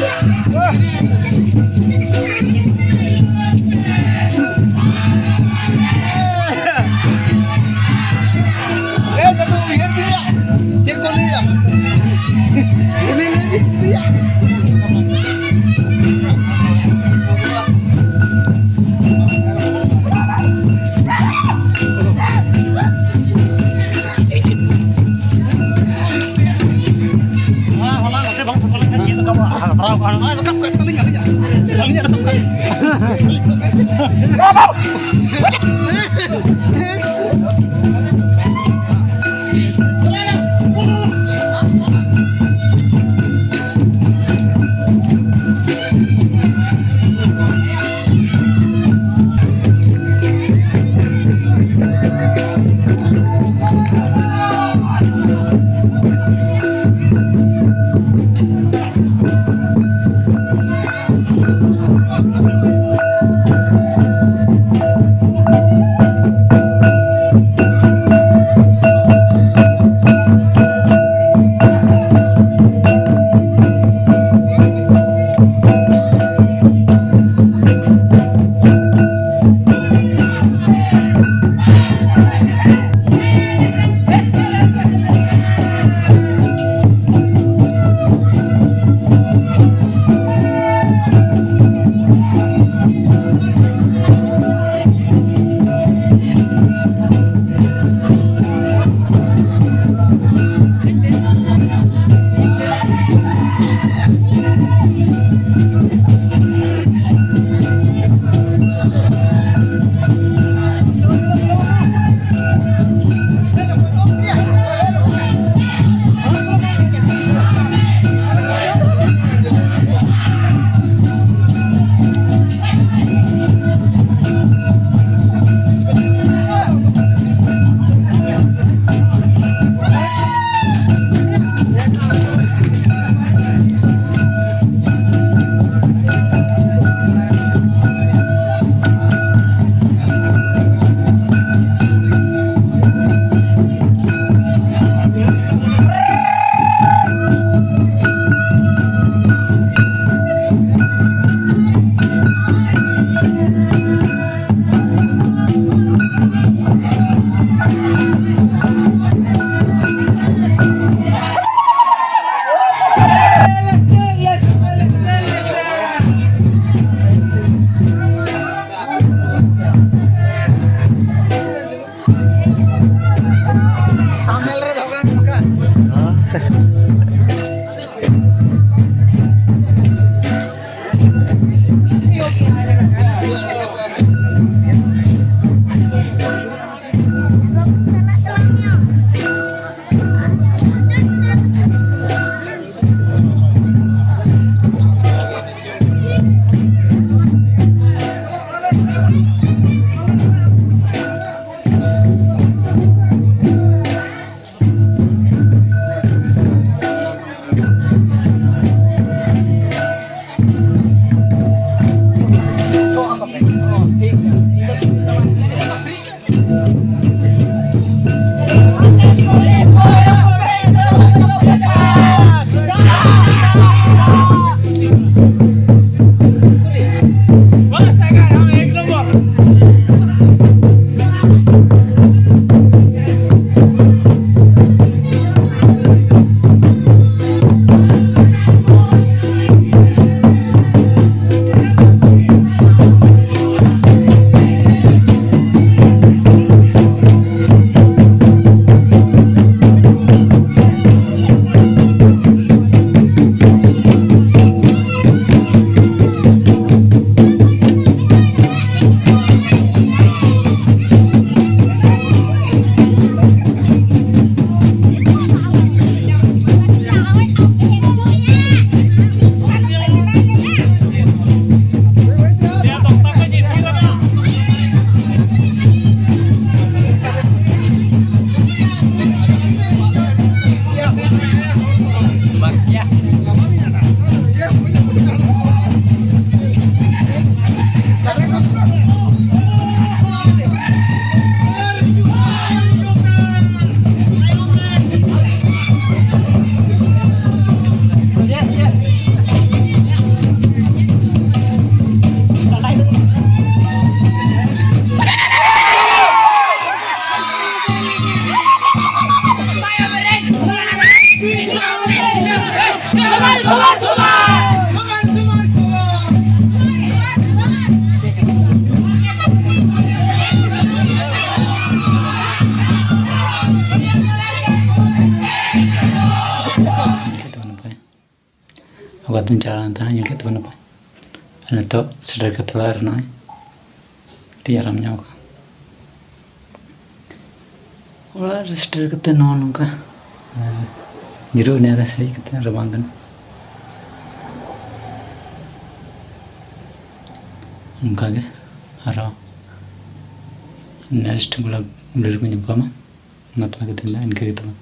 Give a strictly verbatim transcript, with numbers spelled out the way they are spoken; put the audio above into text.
ᱮ ᱫᱟᱫᱩ, ᱩᱭᱦᱟᱹᱨ ᱠᱮᱫᱮᱭᱟ? ᱪᱮᱫ ᱠᱚ ᱞᱟᱹᱭᱟ? ᱩᱱᱤ ᱞᱟᱹᱭ ᱠᱮᱫᱮᱭᱟ᱾ ᱦᱮᱸ, ᱦᱚᱞᱟ ᱱᱚᱛᱮ ᱵᱟᱝ ᱥᱮᱴᱮᱨ ᱞᱮᱱᱠᱷᱟᱱ ᱪᱮᱫ ᱞᱮᱠᱟ ᱵᱚᱱ ᱦᱟᱛᱟᱣ ᱠᱚᱜᱼᱟ? ᱱᱚᱜᱼᱚᱭ ᱨᱟᱠᱟᱵ ᱠᱟᱜ ᱛᱟᱹᱞᱤᱧᱟ, ᱟᱹᱞᱤᱧᱟᱜ, ᱟᱹᱞᱤᱧᱟᱜ ᱨᱟᱠᱟᱵ ᱠᱟᱜ᱾ ᱟᱫᱚᱧ ᱪᱟᱞᱟᱣ ᱞᱮᱱ ᱛᱟᱦᱮᱱᱟ, ᱧᱮᱞ ᱠᱮᱫ ᱛᱟᱵᱚᱱᱟ ᱯᱮ᱾ ᱟᱨ ᱱᱤᱛᱚᱜ ᱥᱮᱴᱮᱨ ᱠᱟᱛᱮ ᱚᱲᱟᱜ ᱨᱮ ᱱᱚᱜᱼᱚᱭ ᱟᱹᱰᱤ ᱟᱨᱟᱢ ᱧᱟᱢ ᱠᱟᱱᱟ᱾ ᱚᱲᱟᱜ ᱨᱮ ᱥᱮᱴᱮᱨ ᱠᱟᱛᱮ ᱱᱚᱜᱼᱚ ᱱᱚᱝᱠᱟ, ᱟᱨ ᱡᱤᱨᱟᱹᱣ ᱮᱱᱟ ᱨᱮ ᱦᱮᱡ ᱠᱟᱛᱮ ᱨᱟᱵᱟᱝ ᱠᱟᱱᱟ᱾ ᱚᱱᱠᱟᱜᱮ ᱟᱨᱚ next vlog, vlog ᱨᱮᱠᱚ ᱧᱟᱯᱟᱢᱟ᱾ ᱢᱟ ᱛᱚᱵᱮ ᱠᱟᱛᱮ ᱫᱚ ᱤᱱᱠᱟᱹ ᱜᱮ ᱛᱟᱵᱚᱱ᱾